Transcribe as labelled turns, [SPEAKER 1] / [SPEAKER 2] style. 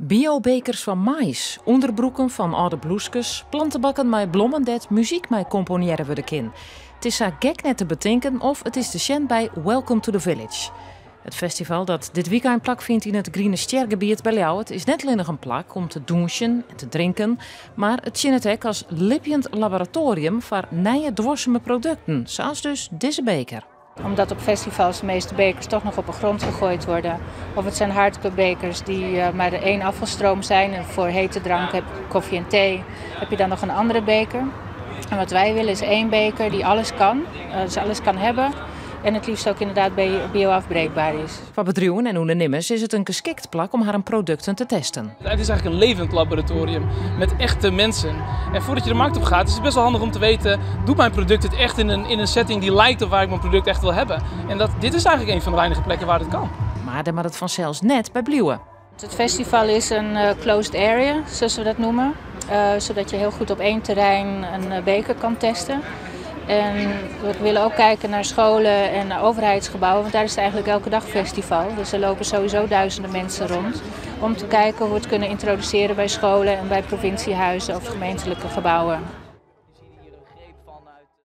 [SPEAKER 1] Biobekers fan mais, ûnderbroeken fan âlde bloeskes, plantebakken mei blommen dêr't muzyk mei komponearre wurde kin. It is sa gek net te betinken of it is te sjen by Welcome to the Village. It festival dat dit wykein plakfynt yn it Griene Stjergebiet by Ljouwert is net allinnich in plak om te dûnsjen en te drinken, mar it tsjinnet ek as libjend laboratoarium foar nije duorsume produkten, sa as dus dizze beker.
[SPEAKER 2] Omdat op festivals de meeste bekers toch nog op de grond gegooid worden. Of het zijn hardcupbekers die maar één afvalstroom zijn. En voor hete drank, heb koffie en thee, heb je dan nog een andere beker. En wat wij willen is één beker die alles kan, dus alles kan hebben. En het liefst ook inderdaad bio-afbreekbaar is.
[SPEAKER 1] Foar bedriuwen en ûndernimmers is it in geskikt plak om harren produkten te testen.
[SPEAKER 3] Het is eigenlijk een levend laboratorium met echte mensen. En voordat je de markt op gaat, is het best wel handig om te weten: doet mijn product het echt in een setting die lijkt op waar ik mijn product echt wil hebben? En dit is eigenlijk een van de weinige plekken waar het kan.
[SPEAKER 1] Mar dêr moat it fansels net by bliuwe.
[SPEAKER 2] Het festival is een closed area, zoals we dat noemen. Zodat je heel goed op één terrein een beker kan testen. En we willen ook kijken naar scholen en naar overheidsgebouwen, want daar is het eigenlijk elke dag festival. Dus er lopen sowieso duizenden mensen rond. Om te kijken hoe we het kunnen introduceren bij scholen en bij provinciehuizen of gemeentelijke gebouwen.